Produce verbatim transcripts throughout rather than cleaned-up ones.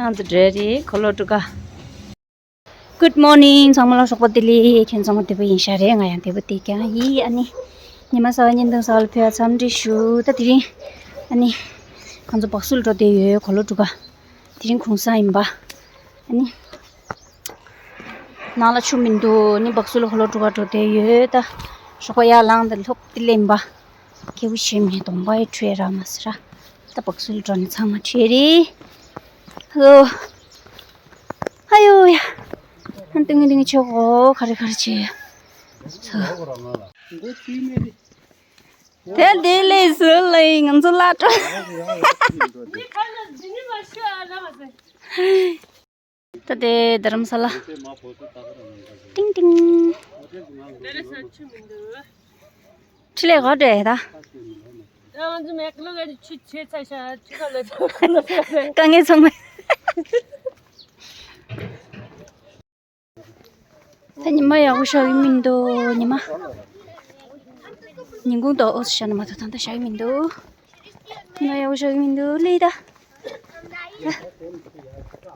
ང་ཚོ་འགྲོ་རེད། གོ་ལོ་ཀྲུ་ཀ། Good morning. ཚང་མ་ལ་ཞོགས་པ་བདེ་ལེགས། ཁྱེད་ཚང་མ་བདེ་པོ་ཡིན་ཤག་རེད། ང་ཡང་བདེ་པོ་བསྡད་ཀྱང་ཡིན། ཨ་ནི་ཉི་མ་གསར་པ་བརྙན་ཐུང་གསར་པ་ལ་ཕེབས་པར་འཚམས་འདྲི་ཞུ། ད་དེ་རིང་ཨ་ནི་ང་ཚོ་སྦག་སུ་ལ་འགྲོ་བསྡད་ཡོད། གོ་ལོ་ཀྲུ་ཀ། དེ་རིང་གུང་སེང་ཡིན་པ། ཨ་ནི་ནང་ལ་ཆུ་མི་འདུག་ནི་སྦག་སུ་ལ་གོ་ལོ་ཀྲུ་ཀ་འགྲོ་བསྡད་ཡོད། ད་ཞོགས་པ་ཡར་ལངས་དང་ལྷོག་དེ་ལེན་པ། སྐྱིད་པོ་བྱེད་མི་གདོང་པ་ཡི་འཕྲོད་ར་མ་ཟེར་ར། ད་སྦག་སུ་ལ་འགྲོ་ནས་ཚང་མ་འཕྲད་རེད། ཧ་ལོ། ཨ་ཡོ་ཡ། ཨ་ཏིང་ཏིང་ཆོག་གོ། ག་རེ་ག་རེ་བྱེད་ཡ། ཚོ། དེ་དེ་ལས་སུ་ལས་ང་ཚོ་ལ་སྤྲོ། ད་དེ་རྡ་རམ་ས་ལ། ཏིང་ཏིང་། ཁྲི་ལས་ག་འདྲ་ད། དཀའ་ངལ་ཚང་མ། ད་ཉི་མ་ཡག་པོ་ཤར་གི་མི་འདུག་ཉི་མ། ཉིན་གུང་དང་འོ་ཤར་ན་མ་གཏོགས་ད་ལྟ་ཤར་གི་མི་འདུག་ཉི་མ་ཡག་པོ་ཤར་གི་མི་འདུག་ལེ་ད།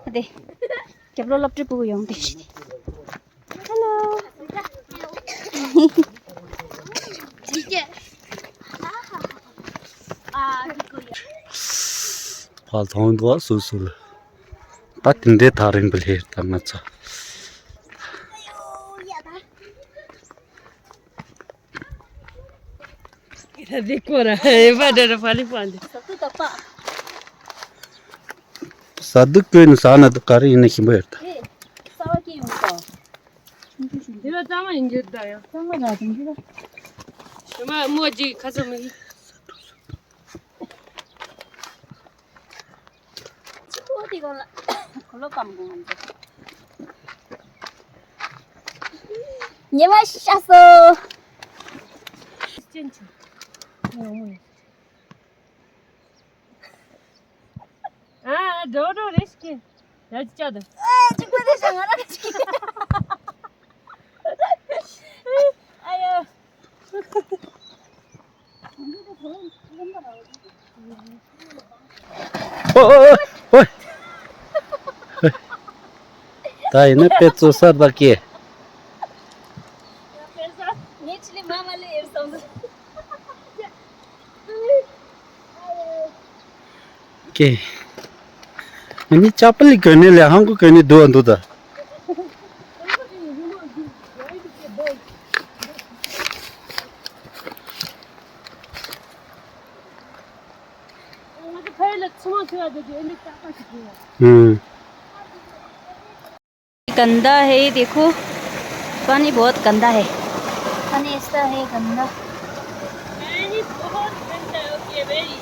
ཨ་དེ། རྒྱབ་ལོགས་སློབ་གྲྭའི་ཕྲུ་གུ་ཡོང་དེ་ཤི། Hello. ཕར་ལྷོང་འདུག་སུ་སུ་ལ། ད་དེ་འདྲའི་ཐག་རིང་པོ་སླེབས་ད་ང་ཚོ། ཟ་དུག་བསྐོལ་ནས་ཟ་ན་དུ་ག་རེ་ཡིན་ན་ཞིམ་པོ་ཡོད་ད། དེ་ལ་གཙང་མ་ཡིན་གྱི་ད་ཡང་གཙང་མ་ར་དང་གྱི་ད། ཞི་མ་མོ་གཅིག་ཁ་ཚ་མི་གི། ཁོ་དེ་གོ་ལ་གོ་ལོ་སྐམ་གོ་ང་ཚོ། ཉི་མ་ཤར་སོང་། ཅན་ཆུ། ཡོང་མོ་ཡོང་། ཨ་འགྲོ་འགྲོ་རེ་ཞིག་གི། ཡ་ཅི་ཅག་དུ། ཨེ་ཅིག་པ་དེ་ཤ་ང་ར་ཅིག་ཨ་ཡོ། ཨོ་ཨོ་ཨོ། ད་ཡིན་ན་དཔེ་ཚོ་སར་བདག་གི། ངས་ཆི་ལི་མ་མ་ལི་ཡེར་སོང་། ཀེ། ཨ་ནི་ཅ་པ་ལི་གོན་ནས་ལས་ཧང་གོ་གོན་ནས་འདུག་འདུག་ད། ཨུམ། गंदा है, देखो, पानी बहुत गंदा है। पानी ऐसा है गंदा। पानी बहुत गंदा है, ओके, very।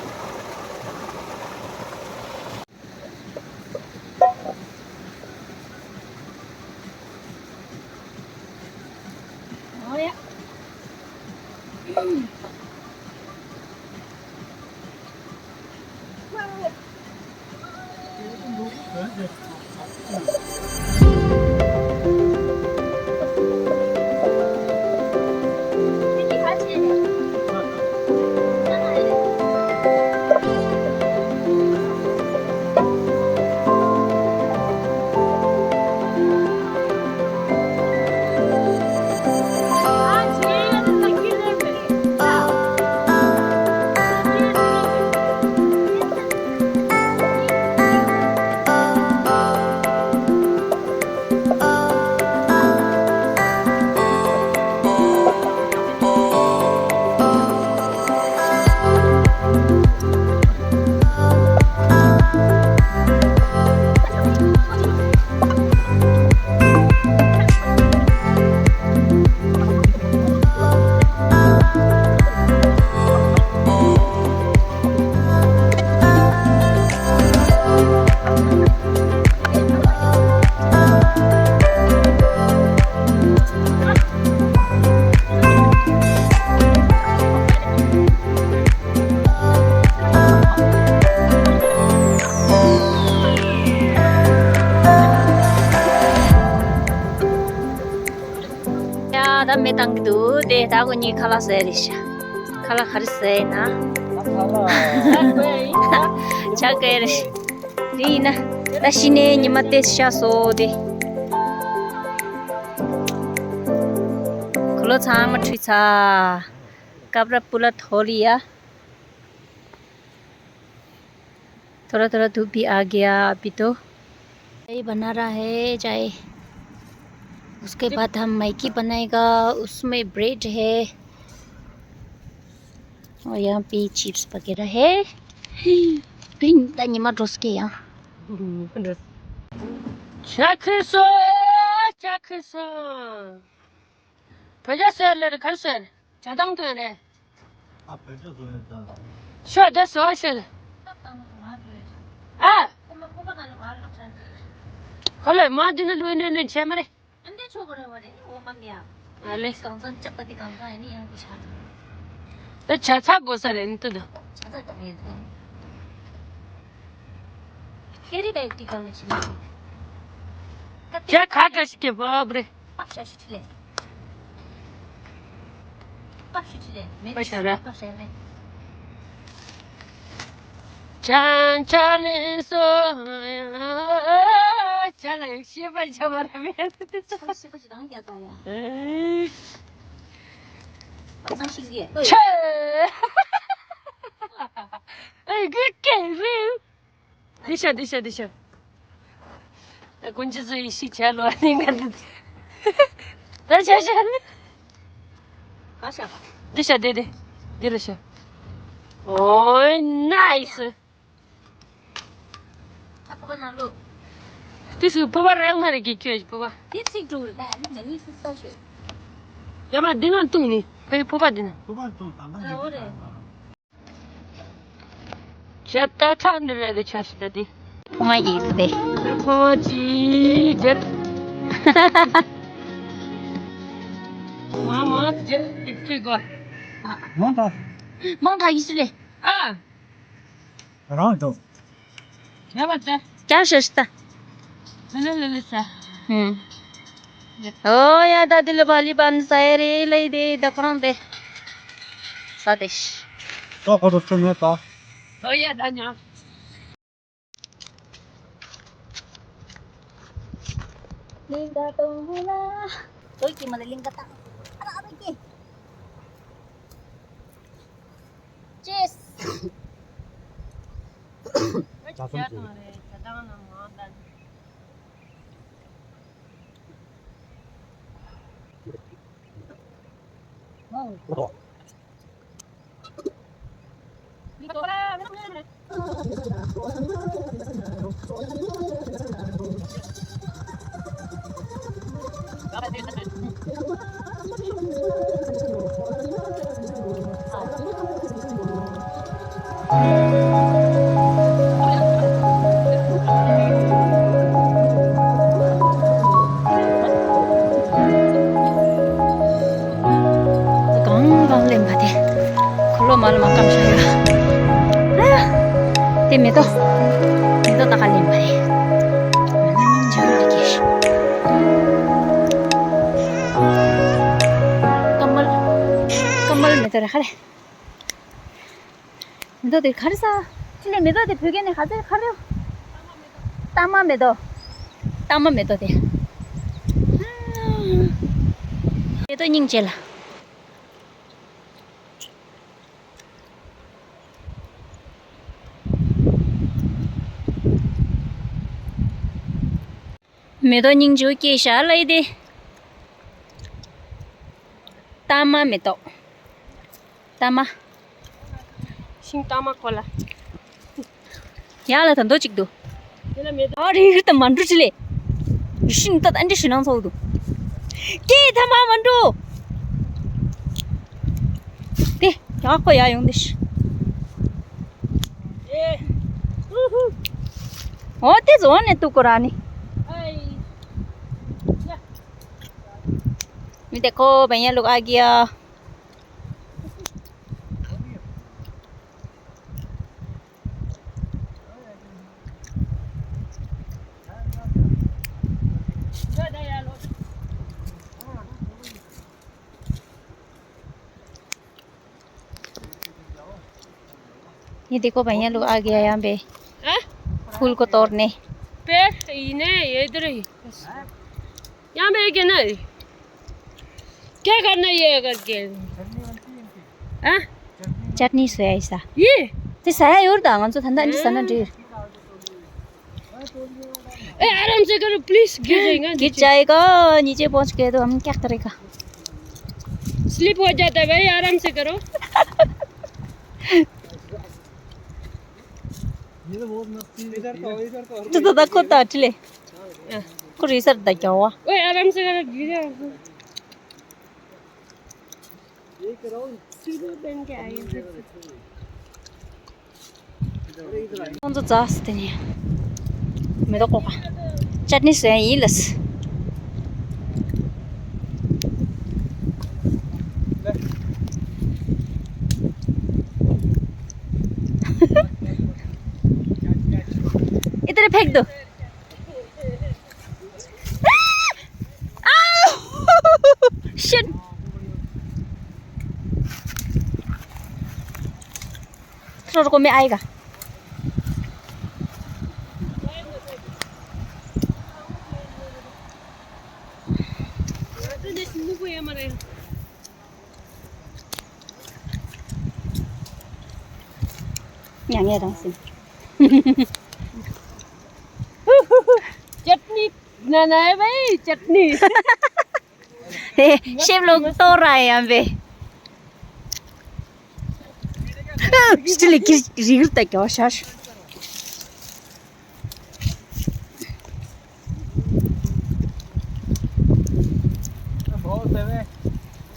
ཡ་ད་མེ་བཏང་གི་འདུག་དེ་ད་ཁོ་གཉིས་ཁ་ལག་ཟས་རེད་ཤག་ཁ་ལག་ག་རེ་ཟས་ཡིན་ན། ཆ་ག་རེ། དེ་ཡིན་ན། ད་གཞི་ནས་ཉི་མ་ཏེ་ཤ་སོ་དེ། ཁོ་ལོ་ཚང་མ་ཁྲུས་ཚར། कपड़ा पूरा धो लिया। थोड़ा थोड़ा धूप भी आ गया अभी तो। चाय बना रहा है, चाय। उसके बाद हम मैगी बनाएगा, उसमें ब्रेड है और यहाँ पे चिप्स वगैरह है। पिंक दा निमा ड्रोस के यहाँ। ཆ་ཁི་སོ། ཆ་ཁི་སོ། བོད་ཇ་ཟེར་ལེ་རེད། གར་ཟེར་ཇ་དང་དོན་རེད། ཨ་བོད་ཇ་ཟེར་ད། ཤོ་དེ་སོ་ཤོ། ཨ། ཁོ་ལེ་མ་འདི་ནི་ལུས་ནས་ནས་བྱས་མ་རེད། ཨ་ལེ། ད་ཇ་ཚ་དགོས་ས་རེད་འདི་ད། ཇ་ཁ་ཁ་ཞིག་གི་བབ་རེད། ཅང་ཅང་ལེན་སོ། ཅང་ལེན་ཤེས་པ་བྱ་བ་ར་མེད། ཤེས་པ་ཞིག་རང་རྒྱག་ད་ཡ། ཨེ། ཨ་ཙང་ཤིང་གི། ཆེ། ཨེ་གི་ཀེ་རེ། འདི་ཤ་འདི་ཤ་འདི་ཤ། ད་ཀུན་ཅི་ཟོ་ཡི་ཤི་ཆ་ལོ་ནི་ང་འདི། ད་ཆ་ཤ་ནི། ག་ཤ། འདི་ཤ་འདི་འདི། འདི་རུ་ཤ། ཨོ་ནའི་སི། ཨ་ཕོ་བ་ན་ལོ། དེ་སུ་ཕོ་བ་རང་མ་རེད་ཀྱི་ཁྱོད་ཕོ་བ། དེ་ཚིག་འགྲོ་རེད་ད་ནི་ང་གཉིས་སུ་ས་ཤོད། ཡ་མ་འདི་ན་བཏུང་ནི་ཕའི་ཕོ་བ་འདི་ན། ཕོ་བ་བཏུང་ད་ང་འོ་རེད། ཇ་ཏ་ཁྲག་འདི་རེད་དེ་ཆ་ཤི་ད་དེ། ཕུང་བ་ཡིས་ཏེ། ཕུང་བ་ཅི་ཇ། མ་མ་ཇ་དེ་ཁྲི་གོ། མང་ད། མང་ད་ཡིས་ཏེ། ཨ། རང་དུ། ཡ་བ་ཙེ། ཀྱང་ཤ་ཤི་ད། ལེ་ལེ་ལེ་ལེ་ས། ཧུམ། ཨོ་ཡ་ད་དི་ལ་བ་ལི་བན་ས་ཡ་རེ་ལེ་དེ་ད་ཁོ་རང་དེ། ས་དེ་ཤི། ད་ཁོ་རང་ཚོ་ནས་ད། ཨོ་ཡ་ད་ཉ། ལིང་ག་ཏོང་ཧུ་ལ། ཏོ་ཀི་མ་ལ་ལིང་ག་ཏང་། ཨ་ར་ཨ་ར་ཀི། ཅེས། ཇ་ཚོམ་ཅིག་གང་གང་ལེན་པ་དེ། ཁོ་ལོ་མ་ལོ་མ་སྐམ་ཤ་ཡོད། ཨ། དེ་མེ་ཏོག་མེ་ཏོག་ད་ག་ལེན་པ་རེད། ང་ནི་སྙིང་རྗེ་བ་ལ་སྐྱེས་ཤིང་། ཀ་མལ། ཀ་མལ་མེ་ཏོག་རེད་ཁ་རེད། མེ་ཏོག་དེ་ག་རེ་ཟ། ཅི་ལས་མེ་ཏོག་དེ་བོད་སྐད་ནས་ག་ཚོད་ག་རེ། ཏ་མ་མེ་ཏོག་ཏ་མ་མེ་ཏོག་དེ། མེ་ཏོག་སྙིང་རྗེ་ལ། མེ་ཏོག་སྙིང་རྗེ་སྐྱེས་ཤག་ལབ་ཡི་དེ། ཏ་མ་མེ་ཏོག་ཏ་མ། ཤིང་ཏ་མ་ཁོ་ལ། ཡ་ལ་ད་མདོ་གཅིག་འདུག་དེ་ལ་མེ་ཏོག་ཨ་རིག་རི་ད་མ་འགྲོ་ཅི་ལེ། ཤིང་ཏ་ཨ་འདྲི་ཞུ་ནང་ཚོགས་འདུག་སྐྱེས་ཐ་མ་མ་འགྲོ། དེ་ཡག་པོ་ཡ་ཡོང་དེ་ཤི། ཨོ་དེ་ཟོ་ནས་ཏུ་ཀོ་ར་ནི། མི་དེ་ཁོ་བན་ཡ་ལུག་ཨ་གི་ཡ། ये देखो भैया लोग आ गया यहाँ पे फूल को तोड़ने। पे इन्हें इधर ही। यहाँ पे क्या ना है? क्या करना ये करके? हाँ? चटनी सोया ऐसा। ये? ते साया और दा, हम तो ठंडा नहीं सना जी। ए, आराम से करो, प्लीज, गिर जाएगा गिर नीचे। जाएगा, नीचे पहुंच गए तो हम क्या करेगा? स्लिप हो जाता है भाई, आराम से करो। ये तो बहुत मस्ती है। इधर तो, इधर तो। तो, तो, तो, खुद तो हट ले। को रिसर्च दा क्या हुआ? ओए, आराम से करो, गिर जाएगा। ये कराओ। सीधे बन के आए हैं। ཁོང་ཚོ་རྫ་སྟེ་ནས་མེ་ཏོག་ཀོ་ཁ་ཅཊ་ནི་བཟོ་ཡ་ཡིན་ལགས། इधर फेंक दो। आ! आ! शिट। रुको, रुको, मैं आएगा। ཡང་ངས་རང་སེམས། चटनी बनाना है भाई, चटनी। ཧེ། ཤེབ་ལོག་ཏོ་ར་ཡང་བེ། སྤྱི་ལེ་ཀི་རི་གིར་ད་ཀྱོ་ཤར། बहुत है बे।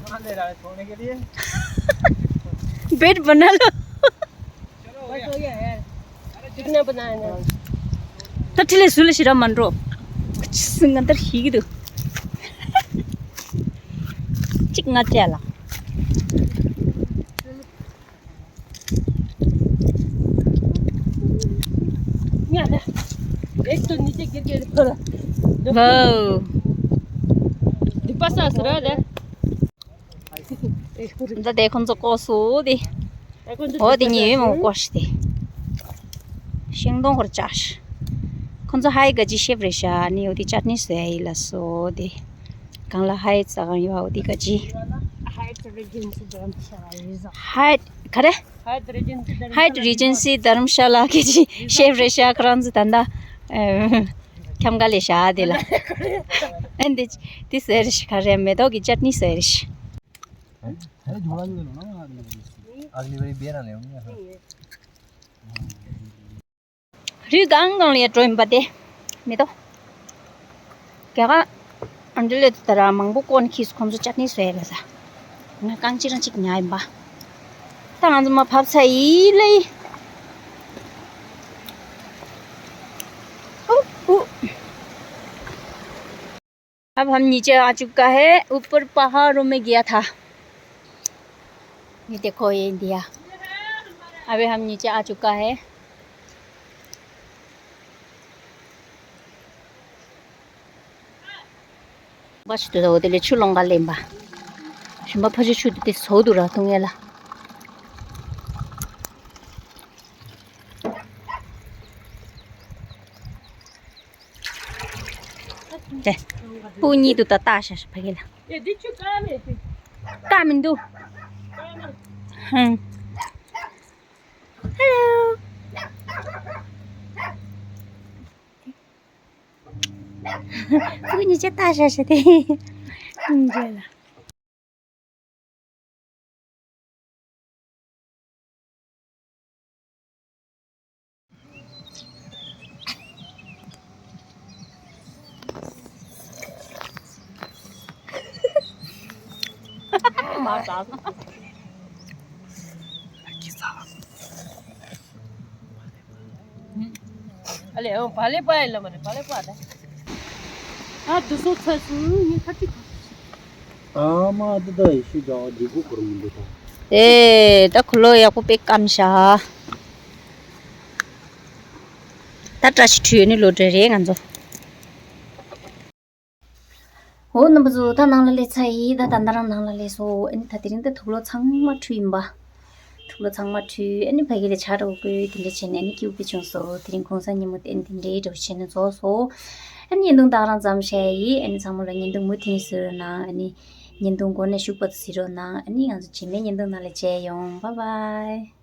कहाँ ले रहा है सोने के लिए? बेड बना लो। बस हो गया यार। कितना बनाया ना? ད་ཁྲི་ལས་སུ་ལ་ཞི་ར་མ་འགྲོ། ང་ལྟར་ཤི་གི་འདུག་གཅིག་ང་བཅས་ལ། वाओ। འདི་དེ་ཁོང་ཚོ་ཀོ་སུ་དེ། འོ་དེ་ཉི་འོད་མོ་ཀོ་ཤི་དེ། ཤིང་སྡོང་ཧོར་ཅག་ཤི། ཁོང་ཚོ་ཧའི་ག་ཅི་ཤེབ་རེད་ཤག་ནི་འོ་དེ་ཅཊ་ནི་བཟོ་ཡ་ཡིན་ལགས་སོ་དེ། གང་ལ་ཧའི་ཙ་གང་ཡོད་འོ་དེ་ག་ཅི། ཧའི་ག་རེ། Hyatt Regency Dharamshala གི་ཅི་ཤེབ་རེད་ཤག་ཁོ་རང་ཚོ་ད་ལྟ་ཨེ་ཁྱམས་ཁ་ལས་ཤག་དེ་ལ། ཨེ་འདི་དེ་ཟེར་ཤག་ག་རེ་མེ་ཏོག་གི་ཅཊ་ནི་ཟེར་ཤག अगली बारी बेरा ले आऊंगा। རི་སྒང་སྒང་ལ་ཡ་འགྲོ་ཡིན་པ་དེ། མེ་ཏོག་རྒྱ་གར་ཨན་ཌི་ལེ་དེ་ལྟར་མང་པོ་བསྐོར་ནས་ཁྱི་སུ་ཁོང་ཚོ་ཅཊ་ནི་བཟོས་ལ་ས། ང་རྐང་གཅིག་རང་གཅིག་ཉར་ཡིན་པ། ད་ང་ཚོ་མར་བབས་ཚར་ཡིན་ལེ། ཨུ་ཨུ། अब हम नीचे आ चुका है, ऊपर पहाड़ों में गया था। ये देखो ये इंडिया। अभी हम नीचे आ चुका है। बस तो होते ले छुलोंगा लेम्बा। शुम्बा फजे छुते सो दूरा तुंगेला। དེ། སྤུ་གཉིས་དུ་ད་ལྟ་ཤ་ཤ་ཕ་གི་ལ། ཀ་མི་འདུག་ཧང་། Hello། སྤུ་གཉིས་ཅི་ལྟ་ཤ་ཤ་དེ། ཧང་ཇེ་ལ། ཨ་ལེ། ཨོ། བ་ལེ་པ་ཡ་ལ་མ་རེད། བ་ལེ་པ་ད། ཨ་དུ་སོ་ཚ་སུ་ངི་ཁ་ཅིག་ཨ་མ་ད་ད་ཡི་ཤུ་ཇ་བ་འདི་གུ་ཁུར་མི་འདུག་ད། ཨེ་ད་ཁུ་ལོ་ཡག་པོ་པེ་ཀམ་ཤ། ད་བཀྲ་ཤིས་ཁྲུས་ནི་ལོ་འདྲེ་རེད་ང་ཚོ། འོ་རྣམ་པ་ཚོ་ད་ནང་ལ་སླེབས་ཚར་ཡིན། ད་ད་ད་རང་ནང་ལ་སླེབས་སོ། ཨ་ནི་ད་དེ་རིང་ད་དུག་ལོག་ཚང་མ་ཁྲུས་ཡིན་པ། ཐུགས་ལ་ཚང་མ་འཁྲུལ། ཨ་ནི་ཕ་གི་ལ་ཆ་འདྲ་བོ་བསྐོལ། དེ་འདྲ་བྱས་ནས་ཨ་ནི་སྐྱིད་པོ་བྱུང་སོང་། དེ་རིང་གུང་སེང་ཉིན་མོ་དེ་ཨ་ནི་དེ་འདྲའི་འདྲ་བོ་བྱས་ནས་རྫོགས་སོང་། ཨ་ནི་བརྙན་ཐུང་དེ་ག་རང་ཙམ་བཤད་ཡིན། ཨ་ནི་ཚང་མ་ལ་བརྙན་ཐུང་མུ་མཐུད་གཟིགས་རོགས་གནང་། ཨ་ནི་བརྙན་ཐུང་མགོ་ནས་མཇུག་བར་དུ་གཟིགས་རོགས་གནང་། ཨ་ནི་ང་ཚོ་རྗེས་མའི་བརྙན་ཐུང་ནང་ལ་མཇལ་ཡོང་། Bye bye།